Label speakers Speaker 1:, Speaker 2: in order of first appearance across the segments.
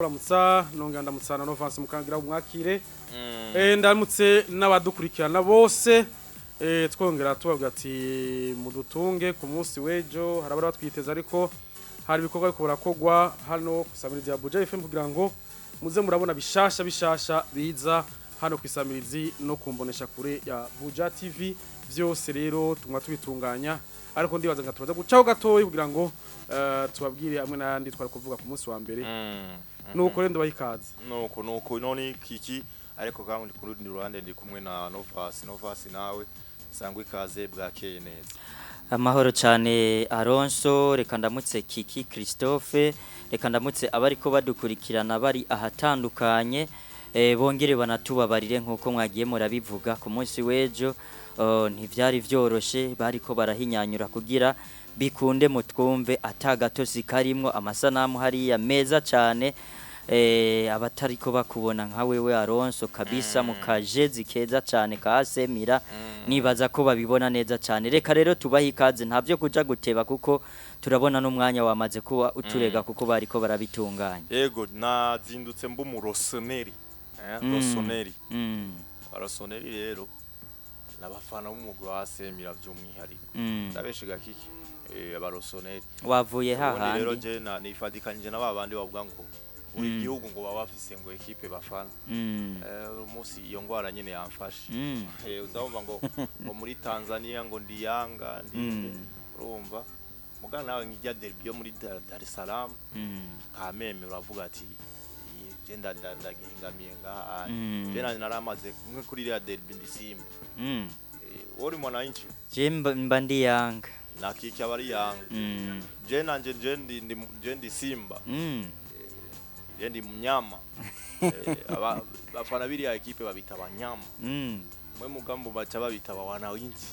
Speaker 1: Kuramutsa nongera ndamutsa na Novanse mukangira umwakire. Ndamutse n'abadukurikirana bose, twongera tubabwira ati mudutunge ku munsi w'ejo harabara batwiteza, ariko hari ibikorwa biriko birakogwa hano ku Isamirizi ya Buja FM kugira ngo muze murabona bishasha bishasha biza hano ku Isamirizi no kumbonesha kure ya Buja TV. Vyose rero tumwa tubitunganya, ariko ndibaza nga tubaza gucaho gatoyi kugira ngo tubabwire amwe n'ayandi twari kuvuga ku munsi wa mbere. Nuko rero ndabaha ikaze.
Speaker 2: Nuko none kiki, ariko kandi ku rundi ruhande ndi kumwe na Novas. Novas, nawe sangwa ikaze, bwakeye neza?
Speaker 3: Amahoro cyane, Alonso. Reka ndamutse Kiki Christophe, reka ndamutse abariko badukurikirana bari ahatandukanye, bongere banatubabarire nk'uko mwagiye murabivuga ku munsi w'ejo. Ntivyari vyoroshe, bariko barahinyanyura kugira bikunde mutwumve atagatosi karimwo, amasanamu hariya meza cyane, abatariko bakubona nka wewe Alonso kabisa mu kajezi keza cyane ka Semira, nibaza ko babibona neza cyane. Reka rero tubahe ikaze, ntabyo kuja guteba kuko turabona n'umwanya wamaze kuba uturega, kuko bariko barabitunganya.
Speaker 2: Yego, nazindutse mba umurosoneri, rossoneri. Abarosoneri rero n'abafana b'umugwi wa Semira by'umwihariko. Ndabeshiga kiki, abarosoneri.
Speaker 3: Wavuye
Speaker 2: Ubundi rero
Speaker 3: hahandi.
Speaker 2: je nifadikanije na babandi bavuga ngo buri gihugu ngo baba bafise ngo ekipe bafana. Umunsi iyo ngwara nyene yamfashe. Uzabumva ngo muri Tanzania ngo ndi Yanga, ndi urumva mugana nawe nk'ijya derby yo muri Dar es Salaam, kameme uravuga ati je ndagihengamiye ngaha. Je nanje naramaze nko kuri iriya derby ndi Simba. Uri mwananchi.
Speaker 3: Je mba ndi Yanga.
Speaker 2: Na kiki aba ari Yanga. Je nanje je ndi Simba. Je ndi mnyama. Abafana biriya ekipe babita abanyama. Mwe mugambo baca babita aba wananchi.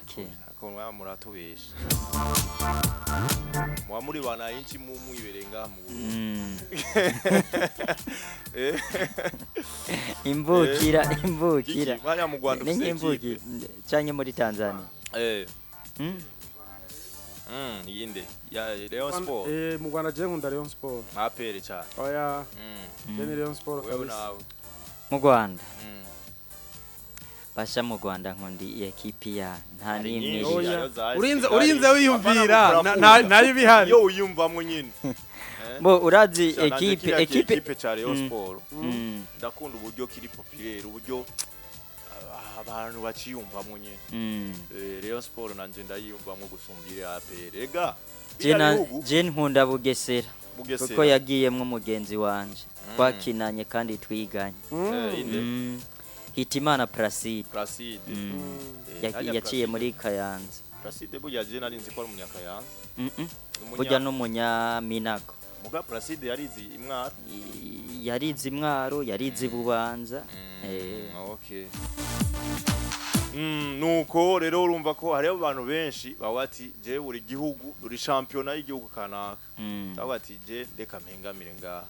Speaker 3: Okay.
Speaker 2: Ako mwa muratubesha, muba muri wananchi mu mwibereye ngaha mu Burundi.
Speaker 3: Imvukira imvukira.
Speaker 2: Kiki, mwanya mu Rwanda
Speaker 3: Ni
Speaker 2: ufise
Speaker 3: nk'imvukira canke muri Tanzania.
Speaker 2: Yinde ya Rayon Sport?
Speaker 1: Mu Rwanda je nkunda Rayon Sport.
Speaker 2: APR cyane.
Speaker 1: Oya, je ni Rayon Sport
Speaker 2: Wewe
Speaker 1: kabisa.
Speaker 2: nawe?
Speaker 3: Mu Rwanda. Basha, mu Rwanda nkundi iyi ekipi ya nta
Speaker 2: Hari
Speaker 3: n'imwe
Speaker 2: nyinshi,
Speaker 3: iri.
Speaker 1: Oya.
Speaker 2: hariyo za
Speaker 1: Urinze
Speaker 2: Kigali.
Speaker 1: urinze wiyumvira
Speaker 2: Apana gukura
Speaker 1: nayo ibihari.
Speaker 2: Iyo uyumvamwo nyine.
Speaker 3: Bo urazi
Speaker 2: Sha, nanje
Speaker 3: ekipe
Speaker 2: kiriya
Speaker 3: ekipe
Speaker 2: ekipe ca Rayon Sport ndakunda uburyo kiri populaire, uburyo abantu baciyumvamwo nyine. Rayon Sport nanje ndayiyumvamwo gusumba iriya APR ega
Speaker 3: Je
Speaker 2: biriya bihugu.
Speaker 3: Je nkunda Bugesera
Speaker 2: Bugesera.
Speaker 3: kuko yagiyemwo mugenzi wanje twakinanye kandi twiganye.
Speaker 2: Inde?
Speaker 3: Hitimana Placide.
Speaker 2: Placide. Harya
Speaker 3: Yaciye
Speaker 2: Placide.
Speaker 3: muri Kayanza.
Speaker 2: Placide burya je nari nzi ko ari umunyakayanza.
Speaker 3: Burya n'umunyaminago.
Speaker 2: Muga Placide yarizi imwaro.
Speaker 3: Yarize Imwaro, yarize Bubanza.
Speaker 2: Okay. Nuko rero urumva ko hariho abantu benshi baba bati je buri gihugu buri shampiyona y'igihugu kanaka, baba bati je reka mpengamire ngaha.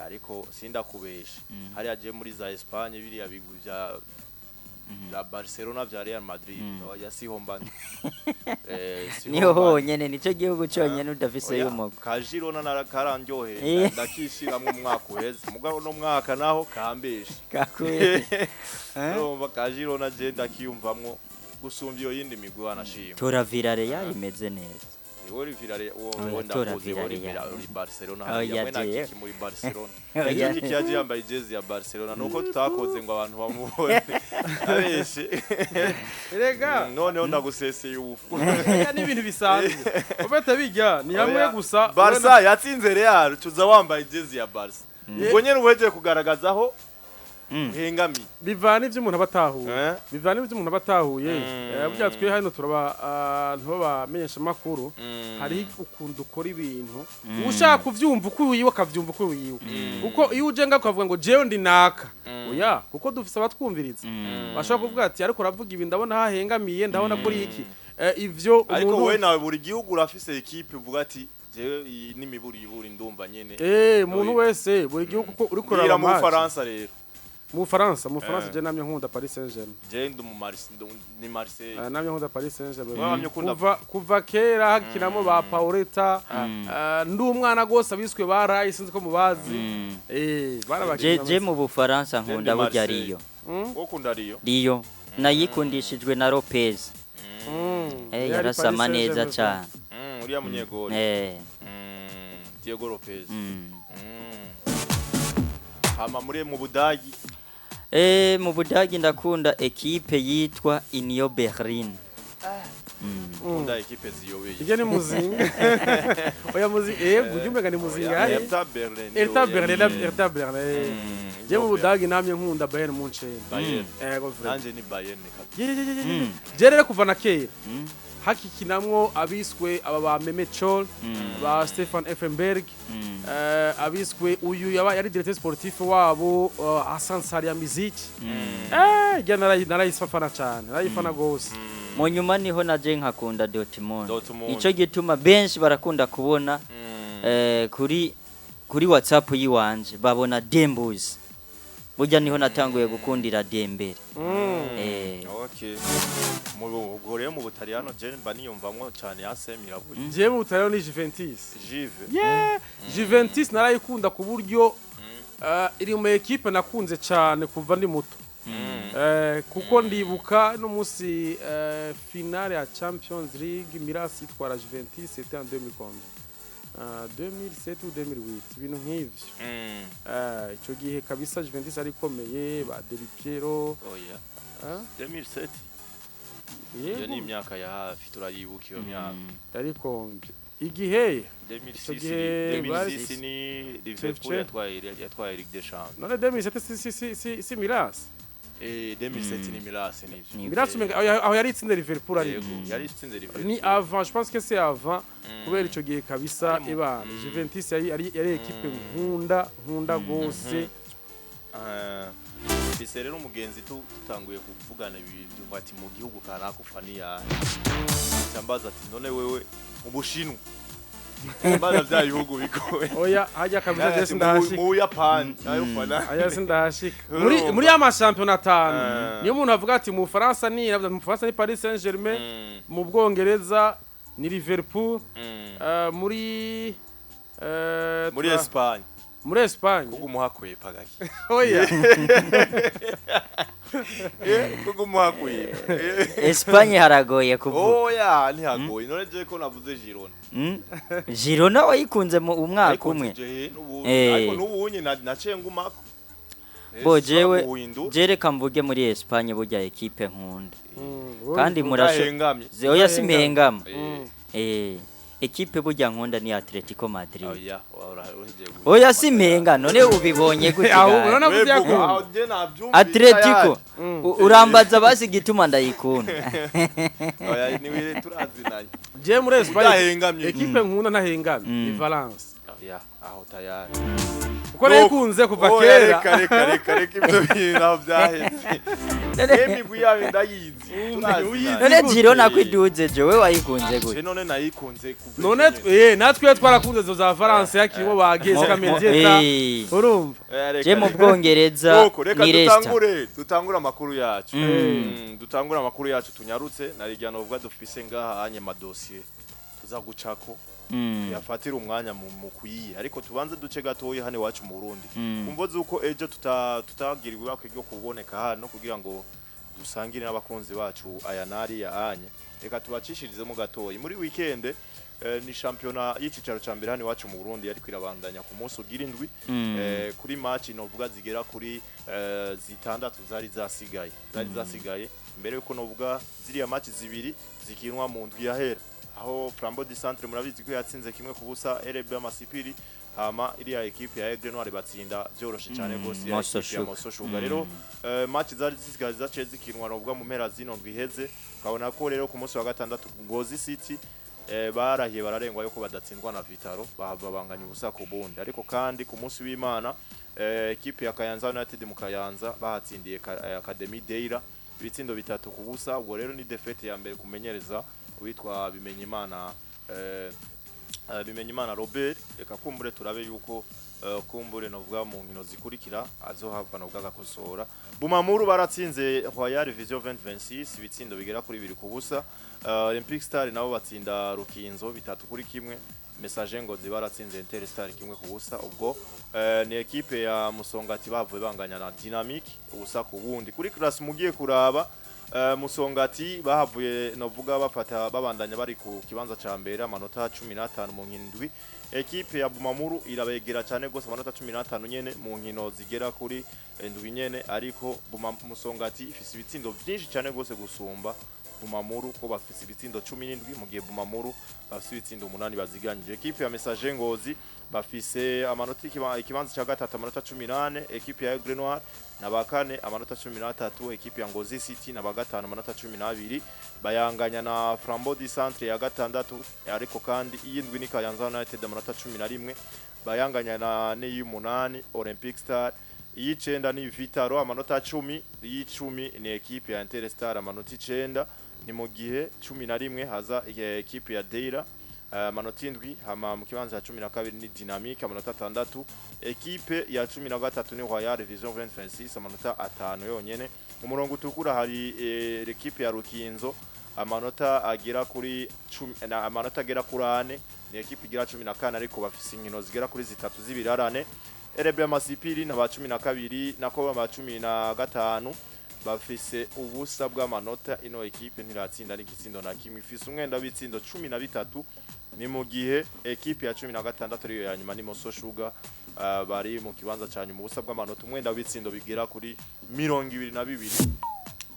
Speaker 2: Ariko sindakubesha, hariya je muri za Espagne biriya bigwi vya Barcelona, vya Real Madrid, oya, siho mba ndi. Siho
Speaker 3: Niho
Speaker 2: mba ndi.
Speaker 3: honyene, nico gihugu cyonyene udafise
Speaker 2: Oya,
Speaker 3: y'umugwi.
Speaker 2: ka Girona karandyoheye, ndakishiramwo umwaka uheze, mugabo no mwaka naho kambesha.
Speaker 3: Kakuye.
Speaker 2: Urumva ka Girona je ndakiyumvamwo gusumbya iyo yindi migwi wanashima.
Speaker 3: Tora Villarreal imeze neza.
Speaker 2: Uri Villarreal
Speaker 3: Oya,
Speaker 2: uwo
Speaker 3: tora
Speaker 2: ndakuzi, uri
Speaker 3: Villarreal.
Speaker 2: Uri Barcelona.
Speaker 3: Oya,
Speaker 2: Yamwe na
Speaker 3: jewe.
Speaker 2: Kiki muri Barcelona.
Speaker 3: Oya.
Speaker 2: Kiki yaje yambaye jezi ya Barcelona, nuko tutakoze ngo abantu bamubone abeshe.
Speaker 1: Erega
Speaker 2: Noneho ndaguseseye ubufu.
Speaker 1: erega ni ibintu bisanzwe ubete bijya ni hamwe
Speaker 2: Oya,
Speaker 1: gusa.
Speaker 2: Barca yatsinze Real, tuza wambaye jezi ya Barca, ubwo nyene uhejeje kugaragazaho uhengamiye.
Speaker 1: Bivana ivyo umuntu aba atahuye. Bivana ivyo umuntu aba atahuye. Burya twe hano turaba abantu b'abamenyesha makuru, hariho ukuntu ukora ibintu ushaka kuvyumva uko wiwe akavyumva uko wiwe, kuko iyo uje ngaho ukavuga ngo jewe ndi naka, oya, kuko dufise abatwumviriza bashobora kuvuga ati ariko uravuga ibi, ndabona hahengamiye, ndabona kuri iki. Ivyo
Speaker 2: Ariko
Speaker 1: umuntu
Speaker 2: wowe nawe buri gihugu urafise ekipe uvuga ati jewe iyi n'imiburi iburi ndumva nyene.
Speaker 1: Umuntu
Speaker 2: Oya.
Speaker 1: wese buri gihugu uko uriko
Speaker 2: Mbwira
Speaker 1: uraraba
Speaker 2: mu
Speaker 1: match.
Speaker 2: Bufaransa rero.
Speaker 1: Mu Faransa
Speaker 2: Eh.
Speaker 1: je namye nkunda Paris Saint-Germain.
Speaker 2: Je ndi mu Marseille, ni Marseille.
Speaker 1: Namye nkunda Paris Saint-Germain.
Speaker 2: Wamye ukunda-
Speaker 1: Kuva kera hakinamo ba Pauleta, ndi umwana gose abiswe ba Rai, sinzi ko mubazi. Barabakina.
Speaker 3: Je mu Bufaransa nkunda
Speaker 2: Je ndi
Speaker 3: burya
Speaker 2: Marseille.
Speaker 3: Rio.
Speaker 2: Ukunda Rio?
Speaker 3: Rio nayikundishijwe na Lopez.
Speaker 1: Yari
Speaker 3: Yarasama
Speaker 1: Paris
Speaker 3: neza
Speaker 1: Saint-Germain.
Speaker 3: cyane.
Speaker 2: Uriya munyegori. Diego Lopez. Hama muri mu Budagi?
Speaker 3: Mu Budagi ndakunda ekipe yitwa Union Berlin.
Speaker 2: Ukunda ekipe ziyobeye.
Speaker 1: Ijya ni Muzinga. Oya, Muzinga, yego, ujya umenga ni Muzinga.
Speaker 2: Oya,
Speaker 1: Hari
Speaker 2: Hertha Berlin.
Speaker 1: Hertha Berlin, Hertha Berlin. Je mu Budagi namye nkunda Bayern Munchen.
Speaker 2: Bayern.
Speaker 1: Ego vrai.
Speaker 2: Nanje ni Bayern kabisa.
Speaker 1: Ye, ye, ye, ye, ye. Je rero kuva na kera hakikinamwo abiswe aba ba Mehmet Scholl, ba Stefan Effenberg, abiswe uyu yaba yari directeur sportif wabo, Hassan Salihamidzic. Jya narayifana cyane, narayifana gose.
Speaker 3: Mu nyuma niho naje nkakunda Dortmund.
Speaker 2: Dortmund.
Speaker 3: Nico gituma benshi barakunda kubona kuri WhatsApp yiwanje babona Dembuzi. Burya niho natanguye gukundira Dembele.
Speaker 2: Okay. Mu ubwo rero mu Butaliyano je mba niyumvamwo cyane AC Milan burya.
Speaker 1: Je mu Butaliyano ni Juventus.
Speaker 2: Juve.
Speaker 1: Yeah, Juventus narayikunda ku buryo iri mu ekipe nakunze cyane kuva ndi muto. Kuko ndibuka n'umunsi finale ya Champions League Milan itwara Juventus, c'était en 2000 combien? 2007 ou 2008, ibintu nk'ivyo. Ico gihe kabisa Juventus ari ikomeye, ba Del Piero.
Speaker 2: Oya.
Speaker 1: Eh?
Speaker 2: 2007. Iyo
Speaker 1: Yego,
Speaker 2: ni imyaka ya hafi, turayibuka iyo myaka.
Speaker 1: yari ikombe igihe
Speaker 2: 2006.
Speaker 1: Gihe
Speaker 2: 2006 ni Liverpool
Speaker 1: Chelsea.
Speaker 2: yatwaye Ligue des Champions.
Speaker 1: None 2007 si Milan?
Speaker 2: 2007 ni Milan, nivyo.
Speaker 1: Milan umenga aho yari itsinze Liverpool ariko.
Speaker 2: Yego, yari itsinze Liverpool.
Speaker 1: Ni avant, je pense que c'est avant, kubera ico gihe kabisa
Speaker 2: Harimo.
Speaker 1: ebana Juventus yari ekipe nkunda gose.
Speaker 2: Mfise rero umugenzi tutanguye kuvugana ibintu ngo ati mu gihugu kanaka ufana iyahe, cambaza ati none wewe mu Bushinwa, mbaza vya bihugu bigoye.
Speaker 1: Oya, hajya kabisa je
Speaker 2: Ati,
Speaker 1: sindahashika.
Speaker 2: Mu Buyapani nayo ufana?
Speaker 1: Aya sindahashika muri ya mashampiyona atanu. Niyo umuntu avuga ati mu Faransa ni, mu Faransa ni Paris Saint-Germain, mu Bwongereza ni Liverpool, muri
Speaker 2: Muri Espagne?
Speaker 1: Muri Espagne.
Speaker 2: Kuko umuhakwepa gaki.
Speaker 1: Oya.
Speaker 2: Kuko umuhakwepa.
Speaker 3: Espagne haragoye kuvuga.
Speaker 2: Oya, ntihagoye, none je ko navuze Girona.
Speaker 3: Girona wayikunze mu umwaka
Speaker 2: Ariko
Speaker 3: umwe.
Speaker 2: nje n'ubu
Speaker 3: Eh.
Speaker 2: ariko n'ubu naciye ngumako.
Speaker 3: Bo jewe
Speaker 2: guhindura.
Speaker 3: je reka mvuge muri Espagne burya ekipe nkunda. Kandi murasho
Speaker 2: Udahengamye.
Speaker 3: Oya, simpengama. Ekipe burya nkunda ni Atletico Madrid.
Speaker 2: Oya, uhejeje guhindura.
Speaker 3: Oya, simpenga, none ubibonye gute?
Speaker 1: Aho
Speaker 3: Gahe?
Speaker 1: urabona ko
Speaker 2: Wevuga,
Speaker 1: byakunda.
Speaker 2: aho je navyumvise.
Speaker 3: Atletico urambaza basi igituma ndayikunda.
Speaker 2: Oya, niwe turazinanye.
Speaker 1: Je muri Espagne
Speaker 2: Udahengamye.
Speaker 1: ekipe nkunda ntahengamye ni Valence.
Speaker 2: Oya, aho tayari.
Speaker 1: Kuko nayikunze kuva
Speaker 2: Oya,
Speaker 1: kera.
Speaker 2: Reka reka reka reka, ibyo bintu aho byaheze. Emigwi yayo ndayizi. Turazinanye.
Speaker 3: None Girona kwiduze jewe wayikunze
Speaker 2: Je
Speaker 3: gute?
Speaker 2: none nayikunze kuva
Speaker 1: None
Speaker 2: ejo nyene.
Speaker 1: natwe iyo twarakunze izo za Valence yakirimo bageze Kamenzieta, urumva.
Speaker 2: Oya, reka,
Speaker 3: Je mu
Speaker 2: reka.
Speaker 3: Bwongereza
Speaker 2: Nuko, reka
Speaker 3: ni Leicester.
Speaker 2: dutangure amakuru yacu. Dutangure amakuru yacu tunyarutse narijya novuga dufise ngaha anye madosiye tuza gucako, tuyafatire umwanya mu mukwiye, ariko tubanze duce gatoya hano iwacu mu Burundi. Kumvo zuko ejo tutagira ibakwe ryo kuboneka hano kugira ngo dusangire n'abakunzi bacu aya nari ya anye, reka tubacishirizemo gatoya muri weekend. Ni shampiyona y'icicaro ca mbere hano iwacu mu Burundi yariko irabandanya ku munsi ugira indwi. Kuri match novuga zigera kuri zitandatu zari zasigaye mbere yuko novuga ziriya match zibiri zikinwa mu ndwi yahera, aho Flambeau du Centre murabizi ko yatsinze 1-0 RB Amasipiri, hama iriya equipe ya Aigle Noir batsinda byoroshe cyane gose ya
Speaker 3: Moso
Speaker 2: equipe ya
Speaker 3: Sugar.
Speaker 2: Moso Sugar. Rero match zari zisigaye zaciye zikinwa novuga mu mpera zino ndwi iheze, ukabona ko rero ku munsi wa gatandatu Ngozi City barahiye bararengwa yuko badatsindwa na Vitaro, bahava banganya 0-0. Ariko kandi ku munsi w'Imana equipe ya Kayanza United mu Kayanza bahatsindiye Academy Deira ibitsindo 3-0. Ubwo rero ni défaite ya mbere kumenyereza witwa Bimenyimana. Bimenyimana Robert. Reka kumbure turabe yuko kumbure novuga mu nkino zikurikira azohava novuga agakosora. Bumamuru baratsinze Royal Vision 2026 ibitsindo bigera kuri 2-0. Olympic Star nabo batsinda Rukinzo 3-1. Messager Ngozi baratsinze Inter Star 1-0. Ubwo ni ekipe ya Musongati bavuye banganya na Dynamic 0-0. Kuri class mugiye kuraba Musongati bahavuye novuga bafata babandanya bari ku kibanza ca mbere amanota 15 mu nkino 7. Ekipe ya Bumamuru irabegera cyane gose amanota 15 nyene mu nkino zigera kuri 7 nyene, ariko Musongati ifise ibitsindo vyinshi cyane gose gusumba Bumamuru, ko bafise ibitsindo 17 mu gihe Bumamuru bafise ibitsindo 8 baziganyije. Ekipe ya Messager Ngozi bafise amanota ikibanza ca gatatu amanota 18, ekipe ya Grenoir na bakane amanota 13, ekipe ya Ngozi City na bagatanu amanota 12, bayanganya na Flambeau du Centre ya gatandatu, ariko kandi iyindwi ni Kayanza United amanota 11, bayanganya na n'iy'umunani Olympic Star, iy'icenda ni Vitaro amanota 10, iy'icumi ni ekipe ya Interstar amanota 9, ni mu gihe 11 haza ekipe ya Deira amanota 7, hama mu kibanza cya 12 ni Dynamique amanota 6, ekipe ya 13 ni Royal Vision 2026 amanota 5 yonyene. Mu murongo utukura hari ekipe ya Rukinzo amanota agera kuri amanota agera kuri 4, ni ekipe igira 14 ariko bafise inkino zigera kuri 3 z'ibirarane. RB Amasipiri na ba 12 nako ba 15 bafise ubusa bw'amanota. Ino ekipe ntiratsinda n'igitsindo na kimwe, ifise umwenda w'itsindo 13, ni mu gihe ekipe ya 16 ariyo ya nyuma ni Moso Sugar, bari mu kibanza ca nyuma ubusa bw'amanota, umwenda w'itsindo bigera kuri 22.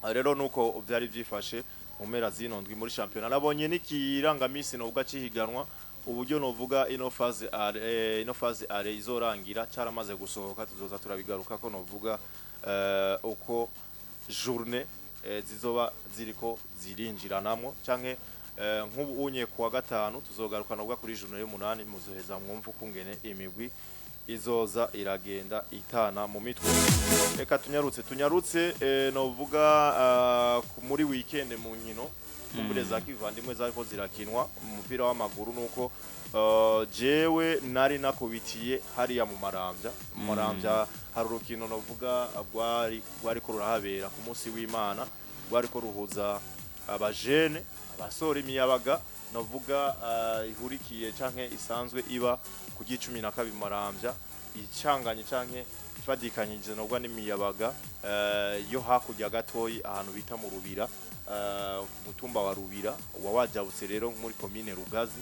Speaker 2: Rero nuko vyari vyifashe mu mpera zino ndwi muri shampiyona. Nabonye n'ikirangamisi novuga cihiganwa, uburyo novuga ino phase are, ino phase are izorangira caramaze gusohoka, tuzoza turabigaruka ko novuga uko journée zizoba ziriko zirinjiranamwo, canke nk'ubu unye kuwa gatanu tuzogaruka novuga kuri journée y'umunani, muzoheza mwumva ukungene imigwi izoza iragenda itana mu mitwe. Reka tunyarutse novuga muri weekend mu nkino kumbure za kivandimwe zariko zirakinwa mu mupira w'amaguru, nuko jewe nari nakubitiye hariya mu Maramvya. Mu Maramvya hari urukino novuga rwariko rurahabera ku munsi w'Imana, rwariko ruhuza abajene abasore imiyabaga novuga ihurikiye canke isanzwe iba ku gicumi na kabiri Maramvya, icanganye canke ifadikanyije novuga n'imiyabaga yo hakurya gatoyi ahantu bita mu Rubira, mutumba wa Rubira uba wajabutse rero muri komine Rugazi.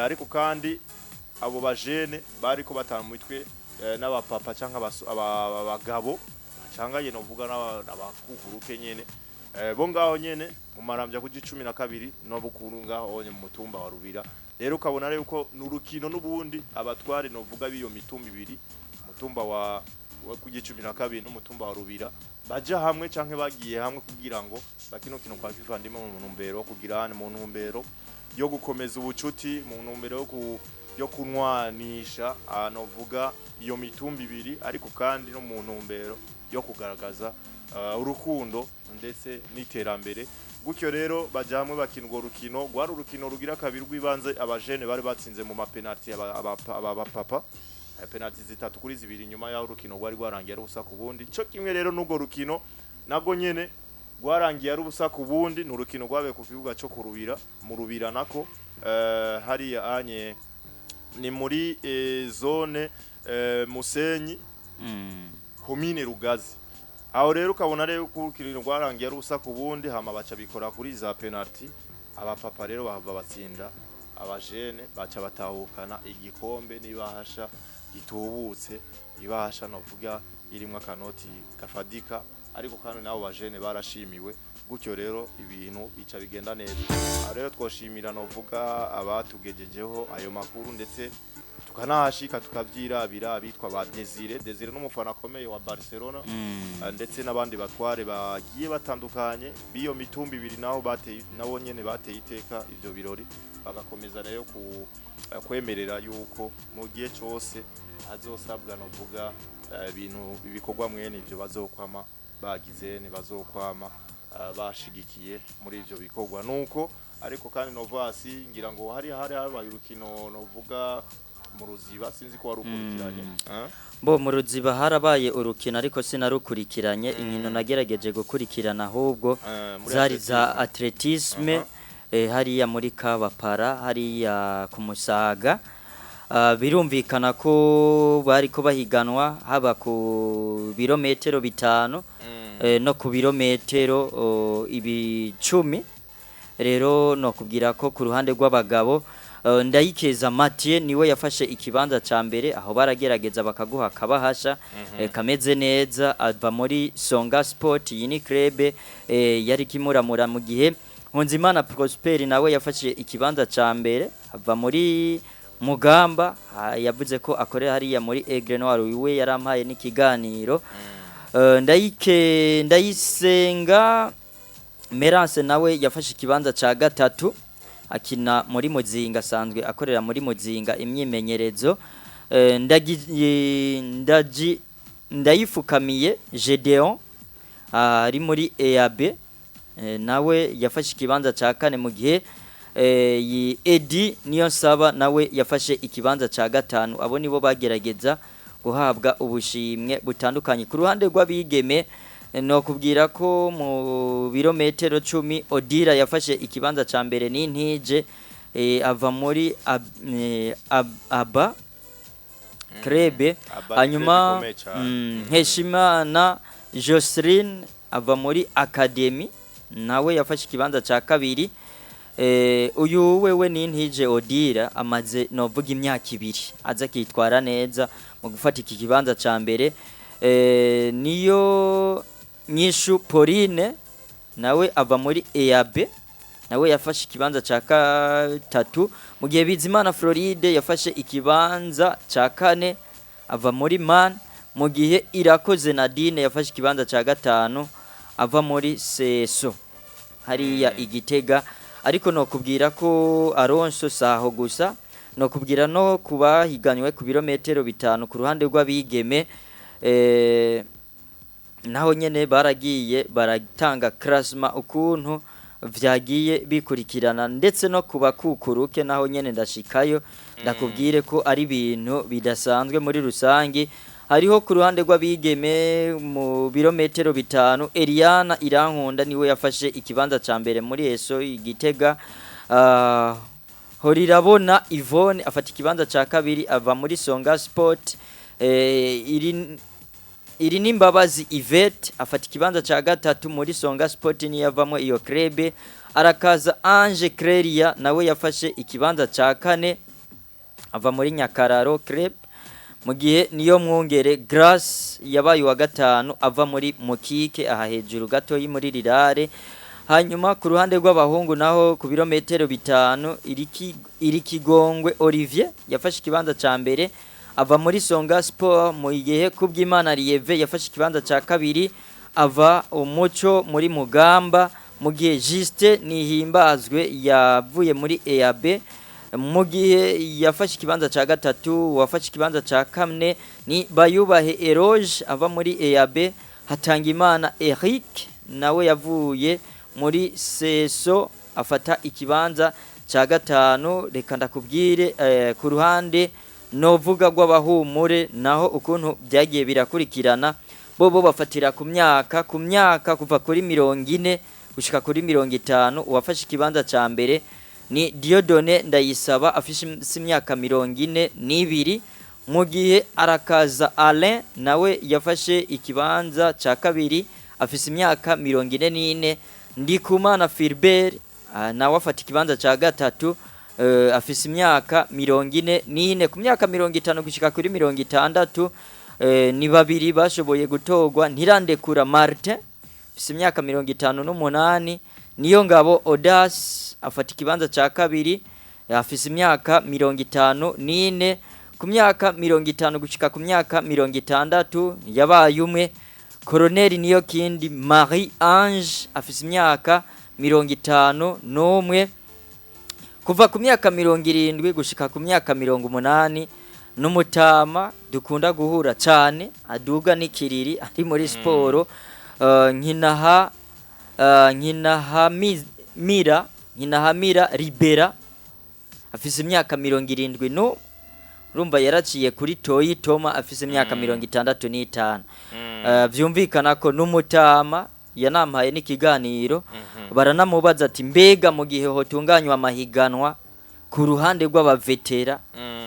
Speaker 2: Ariko kandi abo bajene bariko batana mu mitwe n'abapapa canke abagabo bacanganye novuga n'abakukuruke nyene bo ngaho nyene mu Maramvya ku 12 no bukuru ngaho onye mu mutumba wa Rubira. Rero ukabona rero ko n'urukino n'ubundi abatware novuga biyo mitumba ibiri, umutumba wa ku 12 n'umutumba wa Rubira, baja hamwe canke bagiye hamwe kugira ngo bakino kino kwa kivandimwe mu ntumbero kugira mu ntumbero yo gukomeza ubucuti, mu ntumbero yo kunwanisha novuga iyo mitumba ibiri, ariko kandi no mu ntumbero yo kugaragaza urukundo ndetse n'iterambere. Gutyo rero baja hamwe bakina urwo rukino, rwari urukino rugira kabiri rw'ibanze. Abajene bari batsinze mu mapenalty abapapa penalty 3-2, nyuma y'aho urukino rwari rwarangiye ari 0-0. Ico kimwe rero n'urwo rukino nago nyene rwarangiye ari 0-0. Ni urukino rwabaye ku kibuga cyo kurubira mu Rubira nako hariya anye ni muri zone Musenyi komine Rugazi. Aho rero ukabona rero ko urukino rwarangiye ari 0-0, hama baca bikora kuri za penalty, abapapa rero bahava batsinda abajene, baca batahukana igikombe n'ibahasha gitubutse, ibahasha novuga irimwo akanoti gafadika, ariko kandi nabo bajene barashimiwe. Gutyo rero ibintu bica bigenda neza. Aho rero twoshimira novuga abatugejejeho ayo makuru, ndetse tukanahashika tukavyirabira, abitwa ba Desire n'umufana akomeye wa Barcelona, ndetse n'abandi batware bagiye batandukanye biyo mitumba ibiri, naho bateye nabo nyene bateye iteka ivyo birori, bagakomeza rero ku kwemerera yuko mu gihe cose hazosabwa novuga ibintu ibikorwa mwene ivyo bazokwama bagize ne bazokwama bashigikiye muri ivyo bikorwa. Nuko Ariko kandi Novasi, ngira ngo hari habaye urukino novuga mu Ruziba, sinzi ko wari ukurikiranye. Eh?
Speaker 3: Bo mu Ruziba harabaye urukino, ariko sinarukurikiranye. Inkino nagerageje gukurikirana ahubwo
Speaker 2: Muri
Speaker 3: zari za
Speaker 2: athlétisme.
Speaker 3: athlétisme, hariya muri Kabapara, hariya ku Musaga. Birumvikana ko bariko bahiganwa haba ku birometero 5 no ku birometero 10. Rero no kubwira ko ku ruhande rw'abagabo, Ndayikeza Mathieu niwe yafashe ikibanza ca mbere. Aho baragerageza bakaguha kabahasha kameze neza, ava muri Songa Sport, iyi ni club yari kimuramura, mu gihe Nkunzimana Prosper nawe yafashe ikibanza ca mbere, ava muri Mugamba. Yavuze ko akorera hariya muri Aigle Noir, we yarampaye n'ikiganiro. Ndayike Ndayisenga Merance nawe yafashe ikibanza ca gatatu, akina muri Muzinga, asanzwe akorera muri Muzinga imyimenyerezo. Ndaji Ndayifukamiye Gedeon ari muri EAB, nawe yafashe ikibanza ca kane, mu gihe Edi Niyonsaba nawe yafashe ikibanza ca gatanu. Abo nibo bagerageza guhabwa ubushimwe butandukanye. Ku ruhande rw'abigeme, no kubwira ko mu birometero 10 Odira yafashe ikibanza ca mbere n'intije, ava muri Aba Krebe.
Speaker 2: Aba
Speaker 3: Hanyuma
Speaker 2: Club ikomeye cane.
Speaker 3: Nkeshimana Jocelyn ava muri Academy, nawe yafashe ikibanza ca kabiri. Uyu wewe ni Ntije Odira, amaze novuga imyaka 2 aza akitwara neza mu gufata iki kibanza ca mbere. Niyo Nyishu Pauline nawe ava muri EAB, nawe yafashe ikibanza ca gatatu, mu gihe Bizimana Floride yafashe ikibanza ca kane, ava muri Man, mu gihe Irakoze Nadine yafashe ikibanza ca gatanu, ava muri Seso hariya Igitega. Ariko nokubwira ko Aronso saho gusa, nokubwira no kubahiganywe ku birometero 5 ku ruhande rw'abigeme, naho nyene baragiye baratanga classement ukuntu vyagiye bikurikirana, ndetse no kubakukuruke naho nyene ndashikayo ndakubwire ko ari ibintu bidasanzwe muri rusangi. Hariho ku ruhande rw'abigeme mu birometero 5, Eliana Irankunda niwe yafashe ikibanza ca mbere muri ESO Igitega. Horirabona Yvonne afata ikibanza ca kabiri, ava muri Songa Sport. Iri ni Mbabazi Yvette afata ikibanza ca gatatu muri Songa Sport, niyavamo iyo krebe. Arakaza Ange Crelia nawe yafashe ikibanza ca kane, ava muri Nyakararo Club, mu gihe Niyo Mwungere Grace yabaye uwa gatanu, ava muri Mukike aha hejuru gatoyi muri Rirare. Hanyuma ku ruhande rw'abahungu naho ku birometero 5, Irikigongwe Olivier yafashe ikibanza ca mbere, ava muri Songa Sport, mu gihe Kubwimana Lieve yafashe ikibanza ca kabiri, ava Umuco muri Mugamba, mu gihe Justin Nihimbazwe yavuye muri EAB, mu gihe yafashe ikibanza ca gatatu. Wafashe ikibanza ca kane ni Bayubahe Eroge ava muri EAB. Hatangimana Eric nawe yavuye muri Seso afata ikibanza ca gatanu. Reka ndakubwire ku ruhande novuga rw'abahumure naho ukuntu byagiye birakurikirana. Bobo bafatira ku myaka kuva kuri 40 gushika kuri 50. Uwafashe ikibanza ca mbere ni Diodone Ndayisaba, afise imyaka 42, mu gihe Arakaza Alain nawe yafashe ikibanza ca kabiri, afise imyaka 44. Ndikumana Philbert nawe afata ikibanza ca gatatu, afise imyaka 44. Ku myaka 50 gushika kuri 60, ni babiri bashoboye gutorwa: Ntirandekura Martin afise imyaka 58, Niyo Ngabo Odas afata ikibanza ca kabiri, afise imyaka 54. Ku myaka 50 gushika ku myaka 60 yabaye umwe, Colonel Niyo Kindi Marie Ange, afise imyaka 51. Kuva ku myaka 70 gushika ku myaka 80, n'umutama dukunda guhura cyane, aduga n'ikiriri ari muri siporo, Nkinaha Nkinahamira. Nkinahamira Libera, afise imyaka 70 no urumva yaraciye kuri Toyi Toma afise imyaka 65. Vyumvikana ko n'umutama yanampaye n'ikiganiro, baranamubaza ati mbega mu gihe hotunganywa amahiganwa ku ruhande rw'abavetera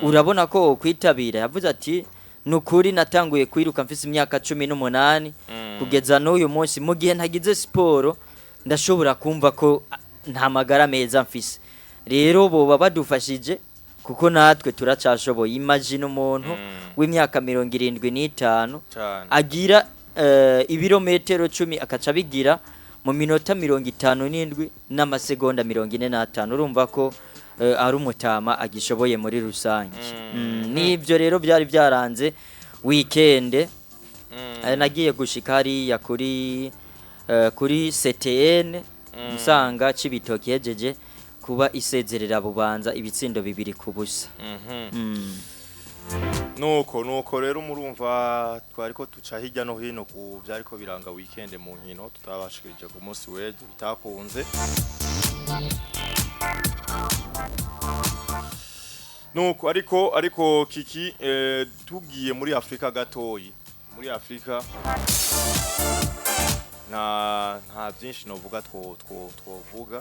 Speaker 3: urabona ko wokwitabira? Yavuze ati nukuri natanguye kwiruka mfise imyaka 18 kugeza n'uyu munsi, mu gihe ntagize siporo ndashobora kumva ko nta magara meza mfise. Rero boba badufashije kuko natwe turacashoboye. Imagine umuntu w'imyaka 75
Speaker 2: Cane.
Speaker 3: agira ibirometero 10 akaca abigira mu minota 57 n'amasegonda 45. Urumva ko ari umutama agishoboye muri rusange. N'ibyo rero byari byaranze weekend. Nagiye gushika hariya kuri CTN nsanga Cibitoke yejeje kuba isezerera Bubanza ibitsindo 2-0.
Speaker 2: Nuko rero murumva twariko tuca hirya no hino ku vyariko biranga weekend mu nkino tutabashikirije ku munsi w'ejo bitakunze. Nuko ariko Kiki, tugiye muri Afrika gatoyi, muri Afrika nta byinshi novuga two two twovuga.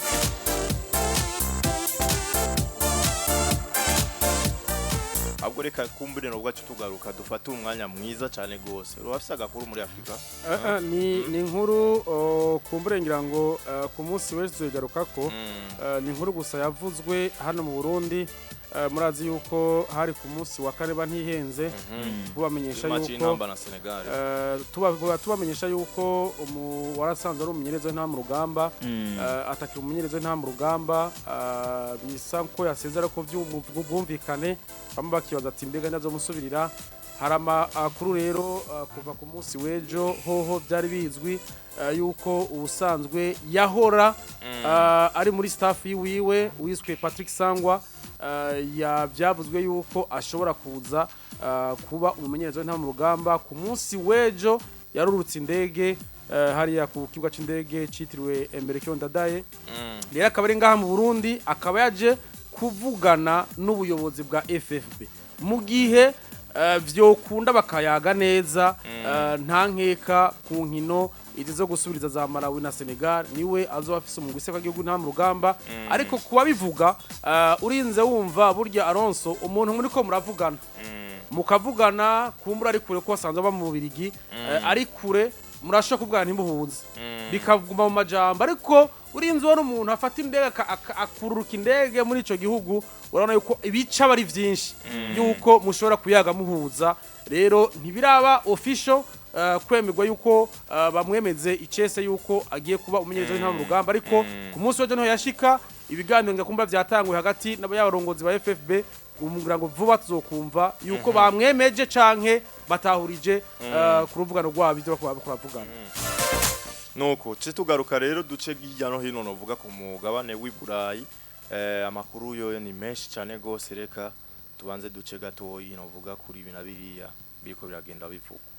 Speaker 2: Ahubwo reka kumbure novuga cyo tugaruka dufate umwanya mwiza cyane gose. Urafise agakuru muri Afrika?
Speaker 1: Ni inkuru, kumbure ngira ngo ku munsi w'ejo tuzoyigarukako. Ni inkuru gusa yavuzwe hano mu Burundi. Murazi yuko hari ku munsi wa kane ntihenze, tubamenyesha
Speaker 2: Match
Speaker 1: yuko
Speaker 2: y'Intamba na Senegal.
Speaker 1: Tubamenyesha yuko warasanzwe ari umumenyereza w'intamba mu rugamba, atakiri umumenyereza w'intamba mu rugamba, bisa ko yasezera ko bwumvikane. Bamwe bakibaza ati mbega ntazomusubirira? Hari amakuru rero kuva ku munsi w'ejo hoho byari bizwi yuko ubusanzwe yahora ari muri staff yiwiwe wiswe Patrick Sangwa, ya byavuzwe yuko ashobora kuza kuba umumenyereza w'intamba mu rugamba. Ku munsi w'ejo yarurutse indege hariya ku kibuga c'indege citiriwe Emerike Ndadaye. Rero akaba ari ngaha mu Burundi, akaba yaje kuvugana n'ubuyobozi bwa FFB. Mu gihe vyokunda bakayaga neza, nta nkeka ku nkino izi zo gusubiriza za Malawi na Senegal niwe azoba afise umugwi w'igihugu nta mu rugamba. Ariko kuba bivuga, urinze wumva burya Alonso, umuntu muri ko muravugana mukavugana kumbura ari kure, ko basanzwe aba mu Bubirigi, ari kure murashobora kuvugana ntimuhuze, bikaguma mu majambo. Ariko urinze ubona umuntu afata indege akururuka indege muri ico gihugu, urabona yuko ibica aba ari vyinshi yuko mushobora kuyaga muhuza. Rero ntibiraba official kwemerwa yuko bamwemeze icese yuko agiye kuba umumenyereza w'intamba mu rugamba, ariko ku munsi w'ejo niho yashika. Ibiganiro ngakumva vyatanguye hagati n'abarongozi ba FFB, ngira ngo vuba tuzokumva yuko bamwemeje canke batahurije ku ruvugano rwabo ivyo bariko baravugana.
Speaker 2: Nuko ce tugaruka rero duce hirya no hino novuga ku mugabane w'i Burayi. Amakuru yo ni menshi cyane gose, reka tubanze duce gatoyi novuga kuri ibi na biriya biriko biragenda bivugwa.